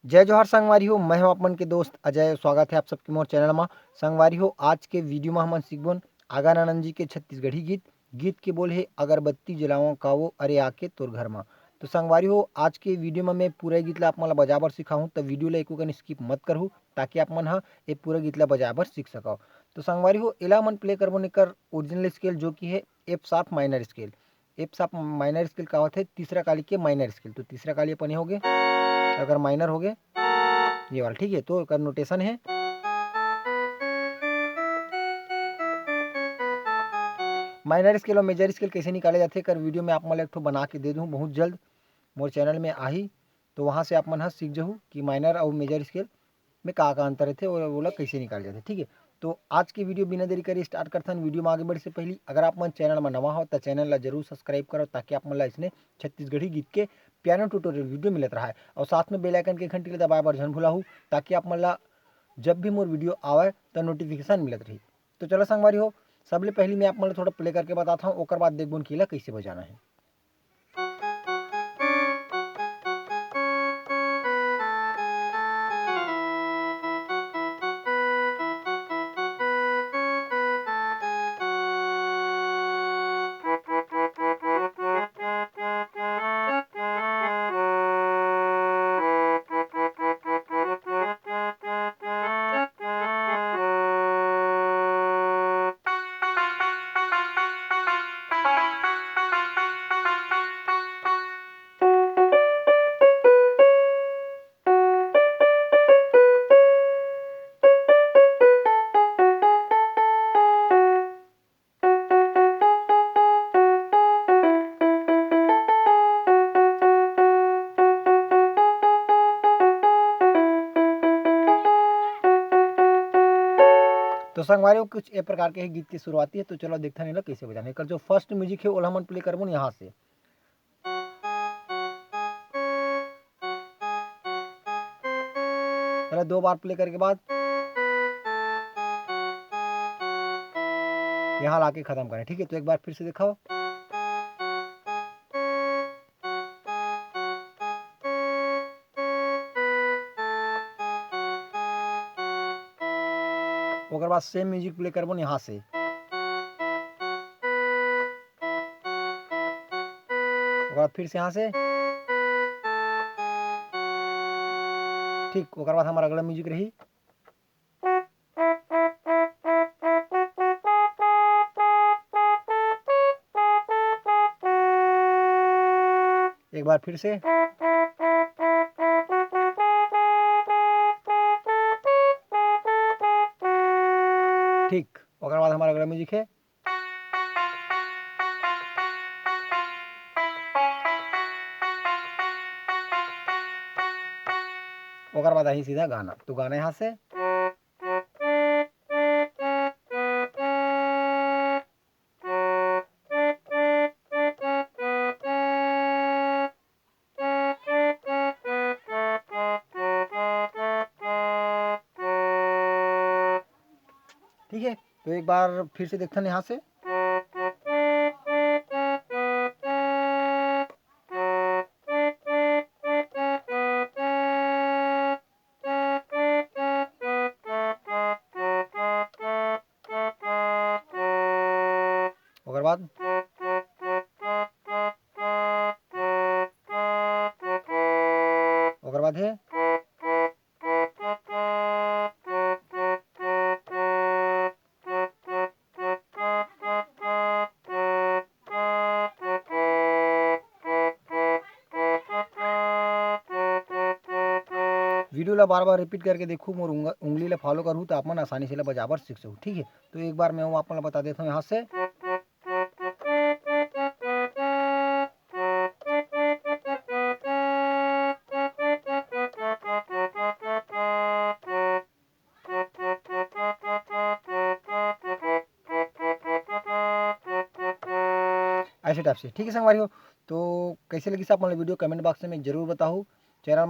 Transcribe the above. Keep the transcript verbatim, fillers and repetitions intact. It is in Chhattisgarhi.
जय जोहार संगवारी हो, मैं हूं आप मन के दोस्त अजय। स्वागत है आप सबके मोर चैनल मा। संगवारी हो, आज के वीडियो मा हमन सीखबोन आगन आनंद जी के छत्तीसगढ़ी गीत। गीत के बोल हे अगरबत्ती जलावं कावो अरे आके तोर घर मा। तो संगवारी हो, आज के वीडियो मा मैं पूरा गीत ला आप मन ला बजाए बर सिखाहूं, त वीडियो ला एको कन skip मत करहू, ताकि आप मन हा ये पूरा गीत ला बजाए बर सीख सकव। तो संगवारी हो, एला हमन प्ले करबोन एकर ओरिजिनल स्केल, जो कि है F sharp minor scale। F sharp minor scale का होथे? तीसरा काली के माइनर स्केल। तो तीसरा काली अपन ये हो गे, अगर माइनर हो गे, ये वाला, ठीक है। तो एकर नोटेशन है, माइनर स्केल और मेजर स्केल कैसे निकाले जाथे, एकर वीडियो मैं आप मन ला एक ठो बना के दे दूँ बहुत जल्द, मोर चैनल में आही। तो वहाँ से आप मन ह सीख जहू कि माइनर और मेजर स्केल में का का अंतर रहिथे और ओला कैसे निकाले जाथे, ठीक है। तो आज के वीडियो बिना देरी करे स्टार्ट करथन। वीडियो में आगे बढ़े से पहले अगर आप मन चैनल में नवा हो, तो चैनल ला जरूर सब्सक्राइब करो, ताकि आप मन ला इसने छत्तीसगढ़ी गीत के पियानो ट्यूटोरियल वीडियो मिलत रहे और साथ में बेल आइकन के घंटी ला दबाए बर झन भुलाहू, ताकि आप मन ला जब भी मोर वीडियो आवे, तो नोटिफिकेशन मिलत रही। तो चलो संगवारी हो, सबले पहले मैं आप मन ला थोड़ा प्ले करके बताता हूँ, ओकर बाद देखबोन कि एला कैसे बजाना है। तो संगवारी हो, कुछ ए प्रकार के गीत के शुरुआती है। तो चलो देखथन एला कैसे बजाना है। एकर जो फर्स्ट म्यूजिक है, ओला हमन प्ले करबोन यहाँ से। पहले दो बार प्ले करे के बाद यहाँ लाके खत्म करें, ठीक है। तो एक बार फिर से दिखाओ। ओकर बाद सेम म्यूजिक प्ले करबोन यहाँ से। ओकर बाद फिर से यहाँ से। ठीक, ओकर बाद हमारा अगला म्यूजिक रही। एक बार फिर से। ठीक, ओकर बाद हमारा अगला म्यूजिक है। ओकर बाद आही सीधा गाना। तो गाना यहाँ से। ठीक है, तो एक बार फिर से देखथन यहाँ से। ओकर बाद, ओकर बाद है। वीडियो ला बार-बार रिपीट करके देखू, मोर उंग-, उंगली ला फॉलो करहू, त आप मन आसानी से ला बजाबर सीख सकहू, ठीक है। तो एक बार मैं वो आप मन ला बता देता हूँ यहाँ से। ऐसे टाइप से, ठीक है संगवारी हो। तो कैसे लगिस आप मन ला वीडियो, कमेंट बॉक्स में जरूर बताहू। चैनल